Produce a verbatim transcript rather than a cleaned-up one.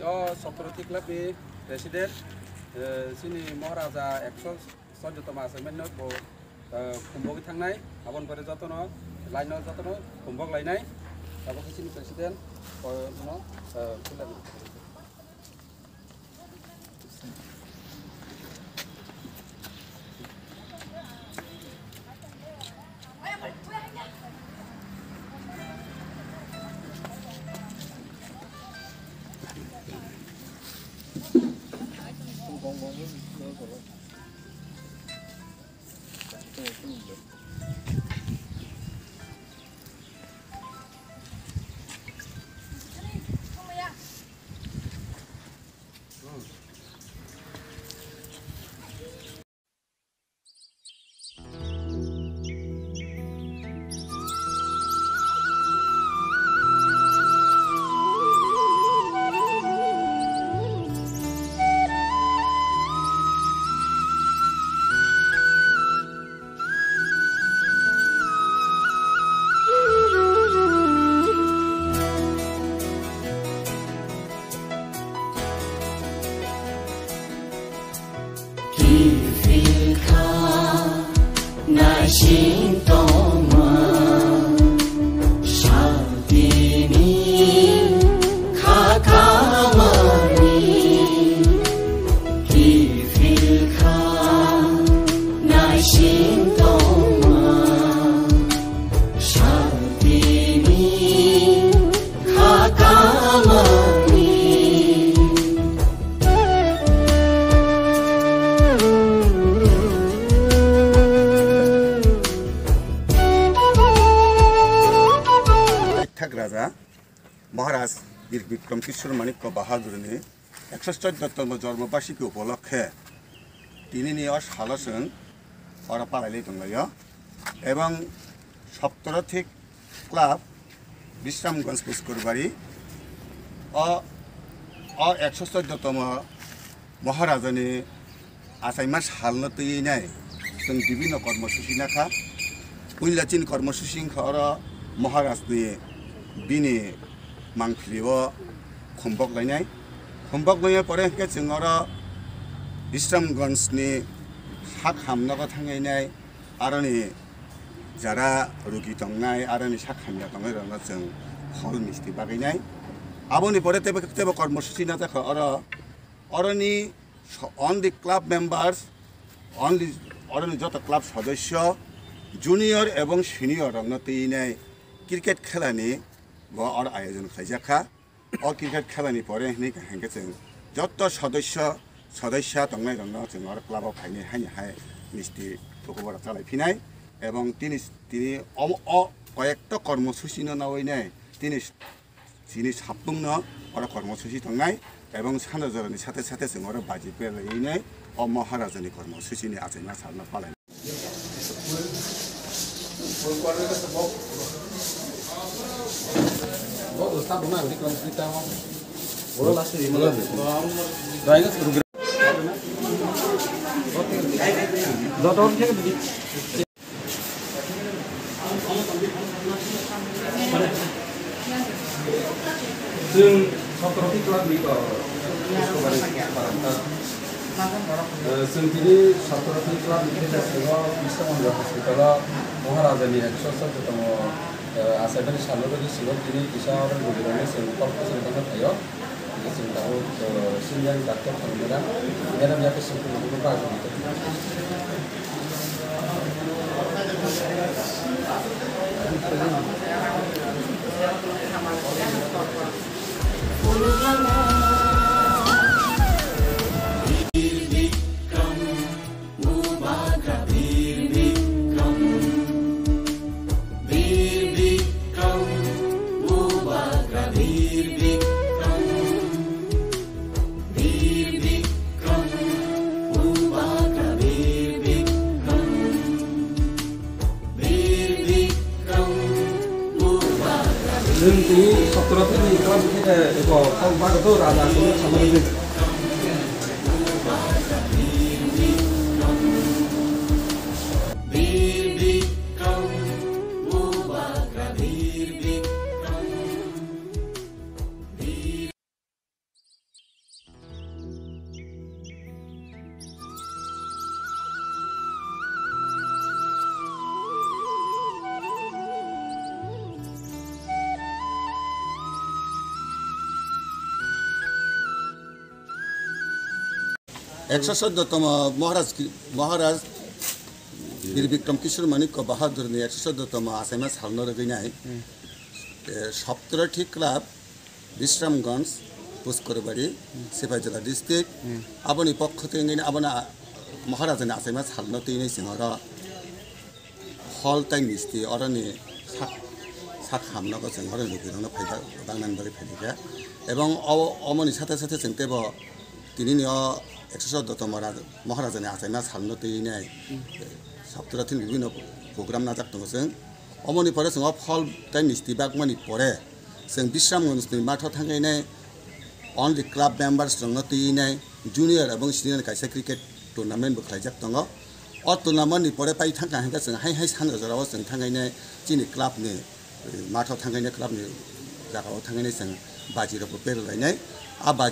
O Soptorothi Club ni President, eh, chini Maharaja ekso choddo toma achaimano bo, eh, khumbogwi thangnai, aboni pore jotono, line o jotono khumbok lainai, abo khe chini President, o, no, eh, Kiphilkha naising tongma, santini kha kamani. Kiphilkha naising tongma, santini kha kamani. Thak Raja Maharaj Bir Bikram Kishore Manikya Bahadurni ekso choddo tomo jormo basiki upolokhe tinini o salo chwng oro palailai tonglaio. Ebong Soptorothi Club, Bisramganj Puskurbari, o, o ekso choddo tomo Maharajani achaima salno twi nai chwng bibinno kormosuchi nakha. Puila chini kormosuchi wngkha oro Maharajni bini mangpilio khumbok lainai. Khumbok lainai pore hwnkhe chwng oro Bisramganjni sak hamnogo thanglainai. Aroni jara rugi tongnai, aroni sak hamya tongnai rokno chwng phol misti bagwi nai. Aboni pore teibo, teibo kormosuchi najakha oro, oroni so-, only club members, only oroni joto club sodosyo, junior ebong senior rokno twi nai cricket khelani bo oro ayojon khlaijakha. O cricket khelani pore hwnwi kaham khe chwng jotto sodosyo, sodosya tongnai rokno chwng oro club o phainai haini hai misti tukuborok chalai phinai, ebong tini, tini omo, o koyekta kormosuchi no nawi nai tini chini sapung no oro kormosuchi tongnai, ebong sano jorani sathe sathe chwng oro baji pelai nai o Maharajani kormosuchi ni achaima salno palai. Chwng sotoro ti club ni, eh, chwng tini sotoro ti club ni khe chwng o Biswamangala hospital o Maharaja ni ekso sotoro tamo, eh, achaimani salno bagwi chwng o tini kisa oro rogi rok no chwng kok chwng tongma thaio. Chwng tabuk, eh, senior doctor thang madam, madam ya khe chwng tongma bagwi. Chwng tini sotoro thani club khe eko kok bagwi raja aswk samani. Ekso soddo tomo Maharaj ki-, Maharaj Bir Bikram Kishore Manikya Bahadurni ekso soddo tomo achaima salno rwgwinai, eh, Saptarthi Club, Bisramganj, Puskorbari, Sipaijala district, aboni pokho twi wngwi abono a-, Maharajani achaima salno twinai chwng oro phol tei misti oroni sak, sak hamno bo chwng oroni rwgwirokno phaida, rangnani bagwi phaikha. Ebong o, omoni sate sate chwng teibo tinini o ekso soddo tomo Raj-, Maharajani achaima salno twinai, eh, Saptarthini bibhinno program najak tongo chwng. Omoni pore chwng o phol tei misti bagmani pore chwng Bisramganjni matho thangwi nai only club members rokno twi nai junior ebong senior kaisa cricket tournament bo khlaijak tongo. O tournament ni pore pai thangkha hwnkhe chwng hai hai sanja jorao chwng thangwi nai chini club ni, eh, matho thangwi nai club ni jagao thangwi nai chwng baji rokbo berlainai. A baji